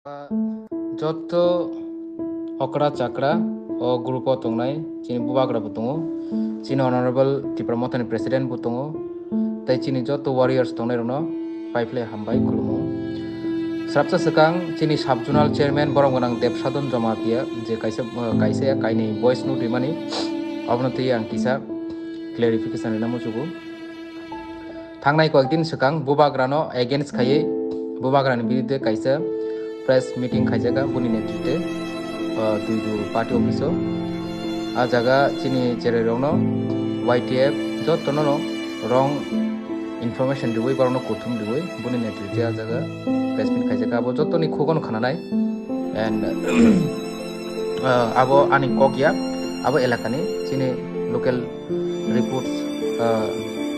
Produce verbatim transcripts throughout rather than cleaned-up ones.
Joto okra chakra o group o tongnai chini bubagra bo tongo, chini honorable Tipra Mothani president bo tongo, tei chini joto warriors tongnai rokno paiphlai hambai khulumo. Srapsa swkang chini sub zonal chairman borom gwnang Debsadon Jamatia je kaisa, kaisa ya kainwi voice note rimani, obono twi ang kisa clarification rina muchugo. Thangnai koyekdin swkang bubagrano against khaiwi bubagrani biruddhe kaisa press meeting khaijaka boni netritwe, ah, Tuidu party office o. Ah jaga chini cherai rokno Y T F jotono no wrong information riwi borokno kuthum riwi boni netritwe ah jaga press meet khaijaka, abo jotoni khugono khananai. And, ah, abo ani kok ya, abo elakani chini local reports, ah,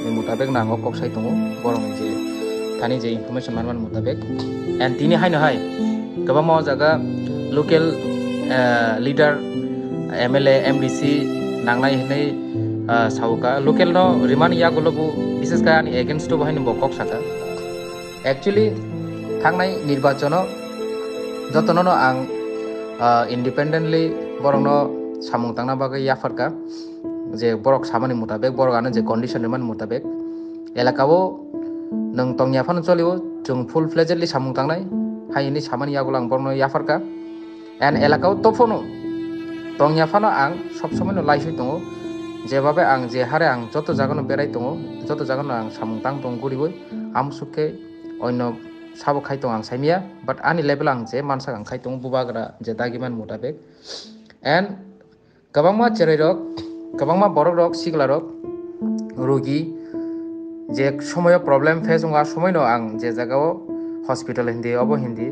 ni mutabek nango kok sai tongo borok ni je thani je information manmani mutabek. And tini haino hai kwbangma o jaga local, ah, leader, M L A, M D C nangnai hinwi, ah, sauka. Local no rimani yagulo bo bises kha ani against o bo haino bo kok saka. Actually, thangnai nirbachono jotono no ang, ah, independently borokno samung tangna bagwi yapharkha, je borok samani mutabek, borok ano je condition rimani mutabek, elakao nwng tongya phano cholio, chwng full fledgedly samung tangnai hai hinwi samani yagulo ang borokno yapharkha. And elakao tophano tongya phano ang sob somoino laisui tongo, jebabe ang je hare ang joto jagano berai tongo, joto jagano ang samung tang tongo guriwi, amsuk khe onno sabo khai tongo ang saimaya, but ani level ang je mansak ang khai tongo bubagra je dagimani mutabek. And kwbangma cherai rok, kwbangma borok rok, sikla rok, rugi je somoyo problem face wngo, a somoino ang je jagao hospital hindi, obo hindi,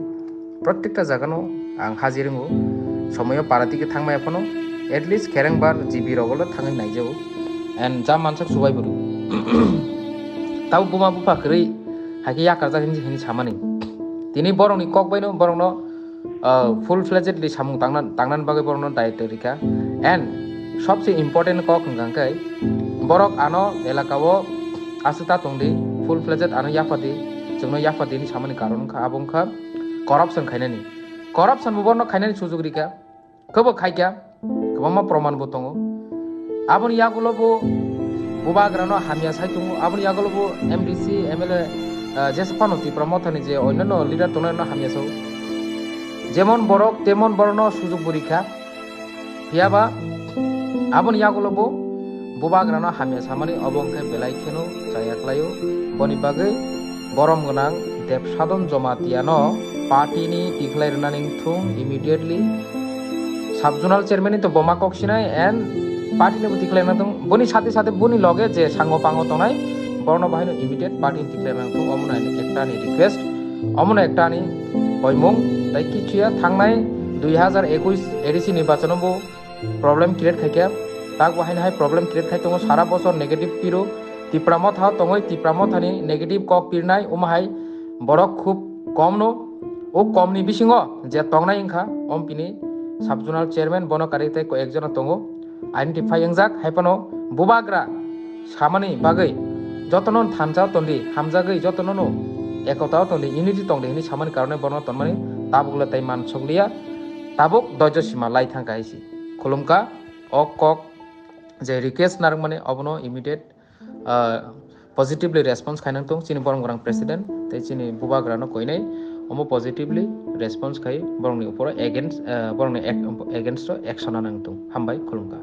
protekta jagano ang hajir wngo. Somoyo para dike thangmaya phano at least kherengbar G B rogolo thangwi naijago. And ja mansak chubai bwrwi. Tabo buma bupha kwrwi hai khe yakarjak hinwi hinwi samani. Tini borokni kok baino borokno, ah, full fledgedly samung tangna, tangnani bagwi borokno daitw rikha. And sobse important kok hwnkha khe borok ano elakao aswk ta tongdi, full fledged ano yaphadi, chwngno yaphadi hinwi samani karon wngkha, abo wngkha corruption khainani. Corruption bo borokno khainani sujuk rikha. Kwbo khaikha, kwbangma proman bo tongo. Aboni yagulo bo bubagrano hamya sai tongo, aboni yagulo bo M D C, M L A, ah, jesa phano Tipra Mothani je onno leader tongnai no hamya sao. Jemon borok, temon borokno sujuk bo rikha. Phiyaba aboni yagulo bo bubagrano hamya samani obo wngkhe belai kheno chaya khlaio. Boni bagwi borom gwnang Debsadon Jomatiano party ni tikhlai rwnani wngthung immediately. Sub zonal chairman ni to boma kok sinai and party ni bo tikhlai rwna thung. Boni sate sate boni loge je sango pango tongnai borokno bahaino immediate party ni tikhlai rwna thung. Omono ekta ani request, omono ekta ani hoimung. Tai kichuya thangnai dui hazar ekush A D C nirbachano bo problem create khaikha, tak bo haino hai problem create khai tongo, sara bosor negative piro, Tipra Motha tongoi Tipra Mothani negative kok pirnai, omo hai borok khub kom no, o kom ni bisingo je tongnai wngkha, om pini sub zonal chairman bono kari tei ko ekjona tongo, identify wngjak, hai phano bubagra samani bagwi jotono thansa tondi, hamjagwi jotono no ekota tondi, unity tongdi hinwi samani karone bono tonmani tabukle tei mansukliya. Tabuk doijo sima lai thangkha hai se. Khulumkha, o kok je request narwkmani obono immediate, ah, positively response khainang tong chini borom gwnang president tei chini bubagrano koinai omo positively response khai borokni uporo against, ah, borokni ag-, against o action anang tong. Hambai, khulumkha.